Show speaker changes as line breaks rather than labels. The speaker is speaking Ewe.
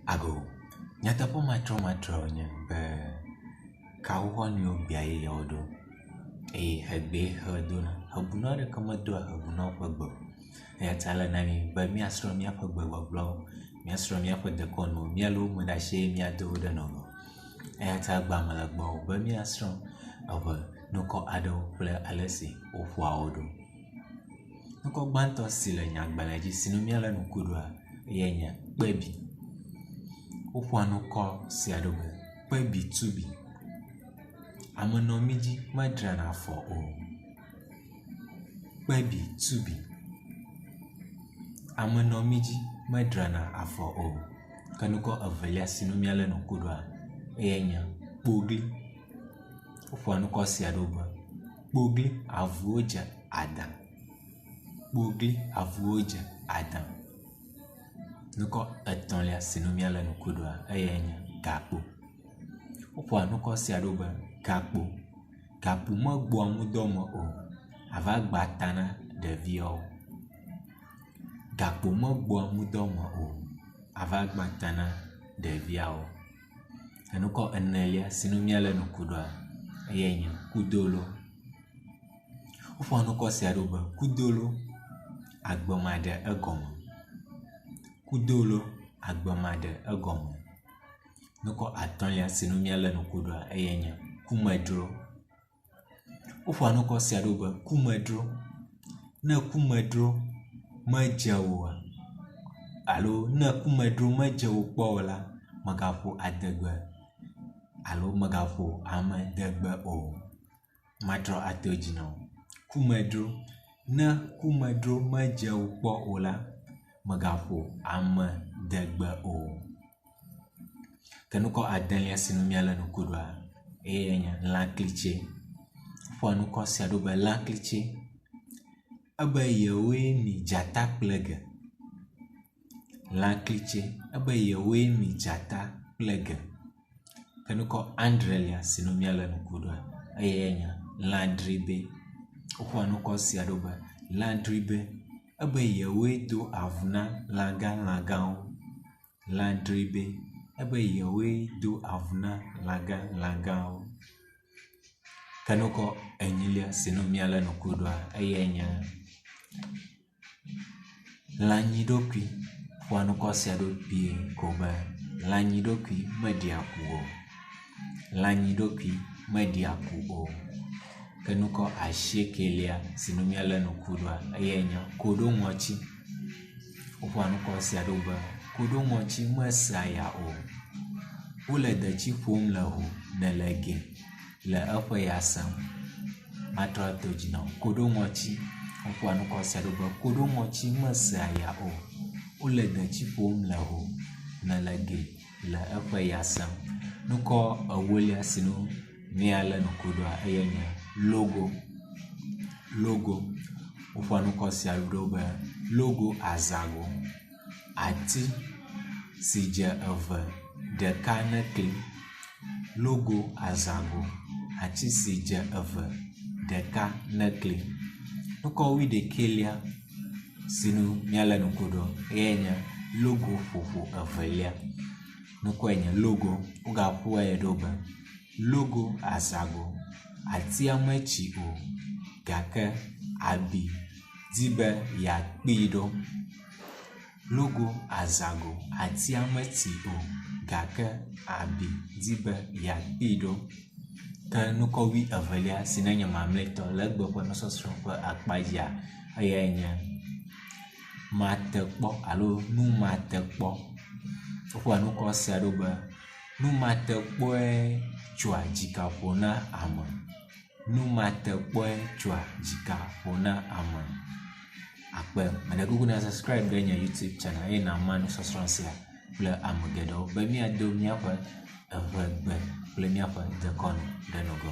Ago, nyateƒe matrɔmatrɔ wònye be kawohɔnuwo gbea yeyewo ɖo eye egbee ʋe dona. Ŋebunɔ aɖeke medoa ŋebunɔ ƒe gbe o eya ta ele na mí be míasrɔ̃ míaƒe gbegbɔgblɔwo, míasrɔ̃ míaƒe dekɔnuwo, míalé wo me ɖe asi eye míado wo ɖe nɔnɔ. Eya ta egbea mele gbɔwò be míasrɔ̃ eŋe ŋkɔ aɖewo kple ale si woƒoa wo ɖo. Ŋkɔ gbãtɔ si le nye agbalẽ dzi si ŋu míalé ŋku ɖoa ye nye kpebi. Woƒoa ŋkɔ sia ɖo be kpebitubi. Amenɔmidzi medrana afɔ o. Kpebitubi. Amenɔmidzi medrana afɔ o. Ke ŋkɔ evelia si ŋu míalé ŋku ɖoa eye nye kpogli. Woƒoa ŋkɔ sia ɖo be kpogli avuwo dze adã. Kpogli avuwo dze adã. Ŋkɔ etɔ̃lia si ŋu míalé ŋku ɖoa eyae nye gakpo. Woƒoa ŋkɔ sia ɖo be gakpo. Gakpo megbɔa ŋudɔ me o ava gba ta na ɖeviawo. Gakpo megbɔa ŋudɔ me o ava gba ta na ɖeviawo. Enukɔ enelia si ŋu míalé ŋku ɖoa eyae nye kudolo. Woƒoa ŋkɔ sia ɖo be kudolo agbemaɖe egɔme. Kudolo agbemaɖe egɔme. Ŋkɔ atɔ̃lia si ŋu míalé ŋku ɖoa eyae nye kumedzro. Woƒoa ŋkɔ sia ɖo be kumedzro. Ne kumedzro medze oa alo ne kumedzro medze wò kpɔ o la, mègaƒo adegbe alo mègaƒo ame degbe o. Matrɔ ato edzi na wò. Kumedzro. Ne kumedzro medze wò kpɔ o la, mègaƒo ame degbe o. Ke ŋkɔ adelia si ŋu míalé ŋku ɖoa eye nye lãklitse. Woƒoa ŋkɔ sia ɖo be lãklitse. Ebe yewoe mi dzata kple ge. Lãklitse ebe yewoe mi dzata kple ge. Ke ŋkɔ adrelia si ŋu míalé ŋku ɖoa eyae nye lãdribe. Woƒoa ŋkɔ sia ɖo be lãdribe. Ebe yewoe do avu na lãgã lãgãwo. Lãdribe ebe yewoe do avu na lãgã lãgãwo. Ke ŋkɔ enyilia si ŋu míalé ŋku ɖoa eyae nye lãnyiɖokui. Ƒoa ŋkɔ sia ɖo kpuie ko be lãnyiɖokui meɖia ku o. Lãnyiɖokui meɖia ku o. Ke ŋkɔ asiekelia si ŋu míalé ŋku ɖoa eyae nye koɖoŋɔtsi. Woƒoa ŋkɔ sia ɖo be koɖoŋɔtsi mesea ya o. Wole detsi ƒom le ho nele gɛ le eƒe ya sem. Matrɔ ato dzi na wò. Koɖoŋɔtsi. Woƒoa ŋkɔ sia ɖo be koɖoŋɔtsi mesea ya o. Wole detsi ƒom le ho nele gɛ le eƒe ya sem. Ŋkɔ ewolia si ŋu míalé ŋku ɖoa eyae nye logo. Logo. Woƒoa ŋkɔ sia ɖo be logo azago. Ati si dze eve ɖeka nekli. Logo azago. Ati si dze eve ɖeka nekli. Ŋkɔ wuiɖekɛlia si ŋu míalé ŋku ɖo eyae nye logo ƒoƒo evelia. Ŋkɔe nye logo. Wogaƒoe ɖo be logo azago. Atia metsi o gake abi di be yeakpee ɖo. Logo azago. Atia metsi o gake abi di be yeakpee ɖo. Ke ŋkɔ wuievelia si nenye mamlɛtɔ le egbe ƒe nusɔsrɔ̃ ƒe akpa dzia eyae nye matekpɔ alo numatekpɔ. Woƒoa ŋkɔ sia ɖo be numatekpɔe tsoa dzika ƒo na ame. Numatekpɔe tsoa dzika ƒo na ame. Akpe meɖe kuku na subscribe ɖe nye YouTube channel eye nàma nusɔsrɔ̃ sia kple ame geɖewo be míado míaƒe eŋegbe kple míaƒe dekɔnu ɖe ŋgɔ.